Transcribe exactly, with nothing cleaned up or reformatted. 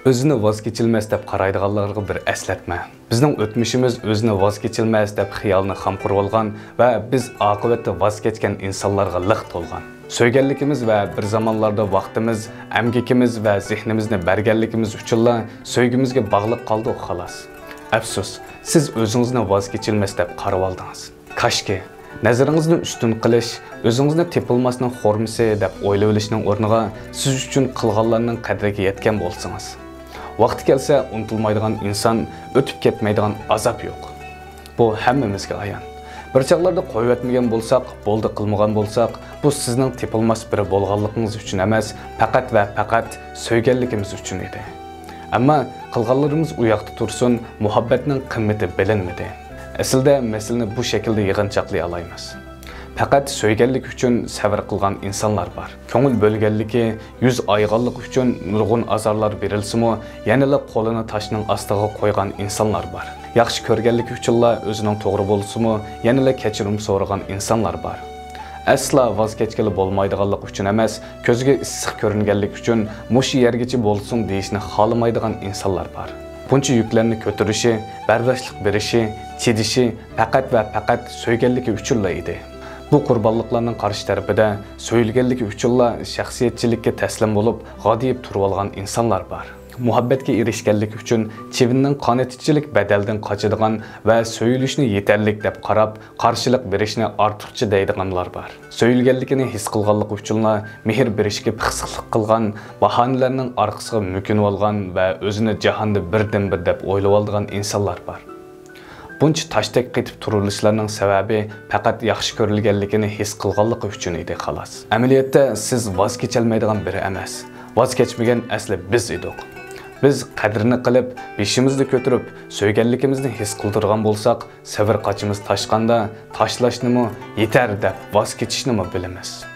ئۆزىنى ۋاز كېچىلمەس دەپ قارايدىغانلارغا بىر ئەسلەتمە. بىزنىڭ ئۆتمۈشىمىز ئۆزىنى ۋاز كېچىلمەس دەپ خىيالنى خام قۇرۇۋالغان ۋە بىز ئاقىۋەتتە ۋاز كەچكەن ئىنسانلارغا لىق تولغان. سۆيگەنلىكىمىز ۋە بىر زامانلاردا ۋاقتىمىز، ئەمگىكىمىز ۋە زېھنىمىزنى بەرگەنلىكىمىز ئۈچۈنلا سۆيگۈمىزگە باغلىق قالدۇق، خالاس. ئەپسۇس، سىز ئۆزىڭىزنى ۋاز كېچىلمەس دەپ قارىۋالدىڭىز. كاشكى، نەزىرىڭىزنى ئۈستۈن قىلىش، ئۆزىڭىزنى تېپىلماسنىڭ خورمىسى دەپ ئويلىۋېلىشنىڭ ئورنىغا، سىز ئۈچۈن قىلغانلارنىڭ قەدرىگە يەتكەن بولسىڭىز. ۋاقتى كەلسە ئۇنتۇلمايدىغان ئىنسان، ئۆتۈپ كەتمەيدىغان ئازاب يوق. بۇ ھەممىمىزگە ئايان. بىر چاغلاردا قويۇۋەتمىگەن بولساق، بولدى قىلمىغان بولساق، بۇ سىزنىڭ تېپىلماس بىرى بولغانلىقىڭىز ئۈچۈن ئەمەس، پەقەت ۋە پەقەت سۆيگەنلىكىمىز ئۈچۈن ئىدى. ئەمما قىلغانلىرىمىز ئۇ ياقتا تۇرسۇن، مۇھەببەتنىڭ قىممىتى بىلىنمىدى. ئەسلىدە مەسىلىنى بۇ شەكىلدە يىغىنچاقلىيالايمىز. پەقەت سۆيگەنلىك ئۈچۈن سەۋر قىلغان ئىنسانلار بار. كۆڭۈل بۆلگەنلىكى، يۈز ئايىغانلىقى ئۈچۈن نۇرغۇن ئازارلار بېرىلسىمۇ، يەنىلا قولىنى تاشنىڭ ئاستىغا قويغان ئىنسانلار بار. ياخشى كۆرگەنلىكى ئۈچۈنلا ئۆزىنىڭ توغرا بولسىمۇ، يەنىلا كەچۈرۈم سورىغان ئىنسانلار بار. ئەسلا ۋاز كەچكىلى بولمايدىغانلىقى ئۈچۈن ئەمەس، كۆزگە ئىسسىق كۆرۈنگەنلىكى ئۈچۈن مۇشۇ يەرگىچە بولسۇن دېيىشنى خالىمايدىغان ئىنسانلار بار. بۇنچە يۈكلەرنى كۆتۈرۈشى، بەرداشلىق بېرىشى، چىدىشى پەقەت ۋە پەقەت سۆيگەنلىكى ئۈچۈنلا ئىدى. بۇ قۇربانلىقلارنىڭ قارشى تەرىپىدە سۆيۈلگەنلىكى ئۈچۈنلا شەخسىيەتچىلىككە تەسلىم بولۇپ، غادىيىپ تۇرۇۋالغان ئىنسانلار بار. مۇھەببەتكە ئېرىشكەنلىكى ئۈچۈن چىۋىننىڭ قانىتىچىلىك بەدەلدىن قاچىدىغان ۋە سۆيۈلۈشنى يېتەرلىك دەپ قاراپ، قارشىلىق بېرىشنى ئارتۇقچە دەيدىغانلار بار. سۆيۈلگەنلىكىنى ھېس قىلغانلىقى ئۈچۈنلا مېھىر بېرىشكە پىخسىقلىق قىلغان، باھانىلەرنىڭ ئارقىسىغا مۆكۈنۈۋالغان ۋە ئۆزىنى جاھاندا بىردىنبىر دەپ ئويلىۋالىدىغان ئىنسانلار بار. بۇنچە تاشتەك قېتىپ تۇرۇلۇشلارنىڭ سەۋەبى پەقەت ياخشى كۆرۈلگەنلىكىنى ھېس قىلغانلىقى ئۈچۈن ئىدى، خالاس. ئەمەلىيەتتە سىز ۋاز كېچەلمەيدىغان بىرى ئەمەس. ۋاز كەچمىگەن ئەسلى بىز ئىدۇق. بىز قەدرىنى قىلىپ، بېشىمىزنى كۆتۈرۈپ، سۆيگەنلىكىمىزنى ھېس قىلدۇرغان بولساق، سەۋر قاچىمىز تاشقاندا تاشلاشنىمۇ، يېتەر دەپ ۋاز كېچىشنىمۇ بىلىمىز.